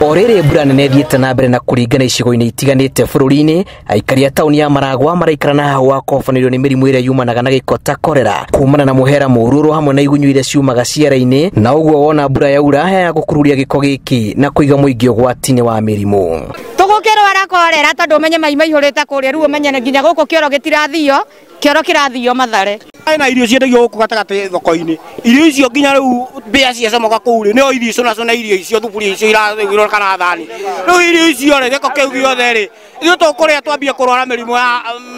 O rĩrĩ mbura nene ĩthiĩte na mbere na kũringana icigo-inĩ itiganĩte bũrũri-inĩ, aikari a taũni ya Maragwa maraikara na hau wa kũhobanĩrio nĩ mĩrimũ ĩrĩa yumanaga na gĩko ta korera kumana na mũhera mũũru oro hamwe na igunyũ iria ciumaga ciara-inĩ, na ũguo wona mbura yaura ya gũkururia gĩko gĩkĩ na kũiga mũingĩ ũgwati-inĩ wa mĩrimũ. Tũgũkĩrwara korera tondũ ũmenye mai maihũrĩte kũrĩa, rĩu ũmenye nginya gũkũ kĩoro gĩtirathio, kĩoro kĩrathio Mathare. Na irio ciendagio gũkũ gatagatĩ thoko-inĩ, irio icio nginya rĩu mbĩa ciacomoka kũu rĩ, nĩo irio icũnacũna irio icio, thuburia icio irathĩgwĩrwo kana thani. Rĩu irio icio rĩ, gĩko kĩu gĩothe rĩ, ithuĩ tũkũrĩa twambie kũrwara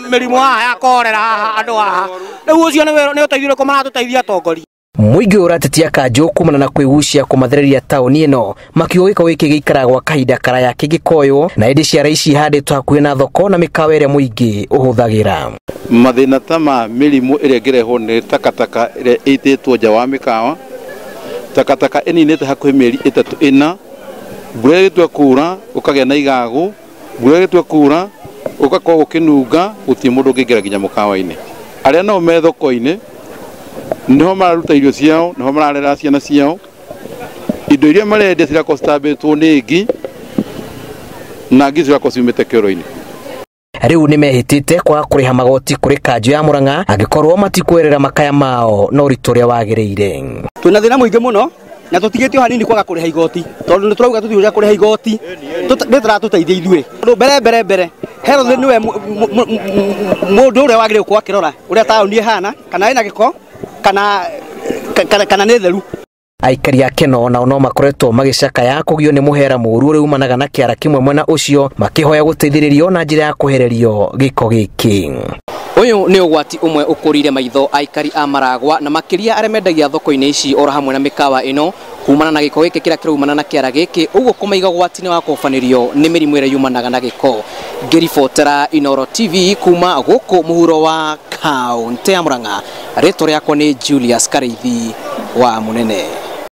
mĩrimũ ya korera haha andũ haha. Rĩu ũcio nĩ ũteithio ũrĩkũ maratũteithia atongoria? Mũingĩ ũratetia kanjũ kumana na kwĩgucia kũmathereria taũni ĩno, makiuga gĩko gĩkĩ gĩikaraga gwa kahinda karaya kĩngĩkoywo, na ĩndĩ ciara ici ihandĩtwo hakuhĩ na thoko na mĩkawa ĩrĩa mũingĩ ũhũthagĩra. Mathĩna ta ma mĩrimũ ĩrĩa ĩngĩrehwo nĩ takataka ĩrĩa ĩitĩtwo nja wa mĩkawa, takataka ĩninĩte hakuhĩ mĩeri 3 4, mbura ĩgĩtua kura gũkagĩa na igagũ, mbura ĩgĩtua kura gũgakorwo gũkĩnunga, gũtirĩ mũndũ ũngĩingĩra nginya mũkawa-inĩ. Arĩa nao me thoko-inĩ niho mararuta irio ciao, niho mararera ciana ciao, indo iria marendia cirakorwo citambĩtwo nĩ ngi, na ngi cirakorwo ciumĩte kĩoro-inĩ. Rĩu nĩmehĩtĩte kwaga kũrĩha magoti kũrĩ kanjũ ya Murang'a angĩkorwo matikwerera makaya mao na ũritũ ũrĩa wagĩrĩire. Twĩna thĩna mũingĩ mũno na tũtigĩtio hanini kwaga kũrĩha igoti, tondũ nĩ tũrauga tũtirĩ kũrĩha igoti, nĩ tũratũteithia ithuĩ. Tondũ mbere mbere mbere health nĩwe mũndũ ũrĩa wagĩrĩirwo gũkorwo akĩrora ũrĩa taũni ĩhana, kana ĩna gĩko kana nĩ theru. Aikari a Keno nao no makoretwo magĩcakaya kũgio nĩ mũhera mũũru ũrĩa umanaga na kĩara kĩmwe mwena ũcio, makĩhoya gũteithĩrĩrio na njĩra ya kwehererio gĩko gĩkĩ. Ũyũ nĩ ũgwati ũmwe ũkũrire maitho aikari a Maragwa na makĩria arĩa mendagia thoko-inĩ ici oro hamwe na mĩkawa ĩno kumana na gĩko gĩkĩ kĩrĩa kĩraumana na kĩara gĩkĩ, ũguo kũmaiga ũgwati-inĩ wa kũhobanĩrio nĩ mĩrimũ ĩrĩa yumanaga na gĩko. Ngĩribotera Inooro TV kuma gũkũ mũhuro wa kaũntĩ ya Murang'a, rĩtwa rĩakwa nĩ Julius Karĩithi wa Mũnene.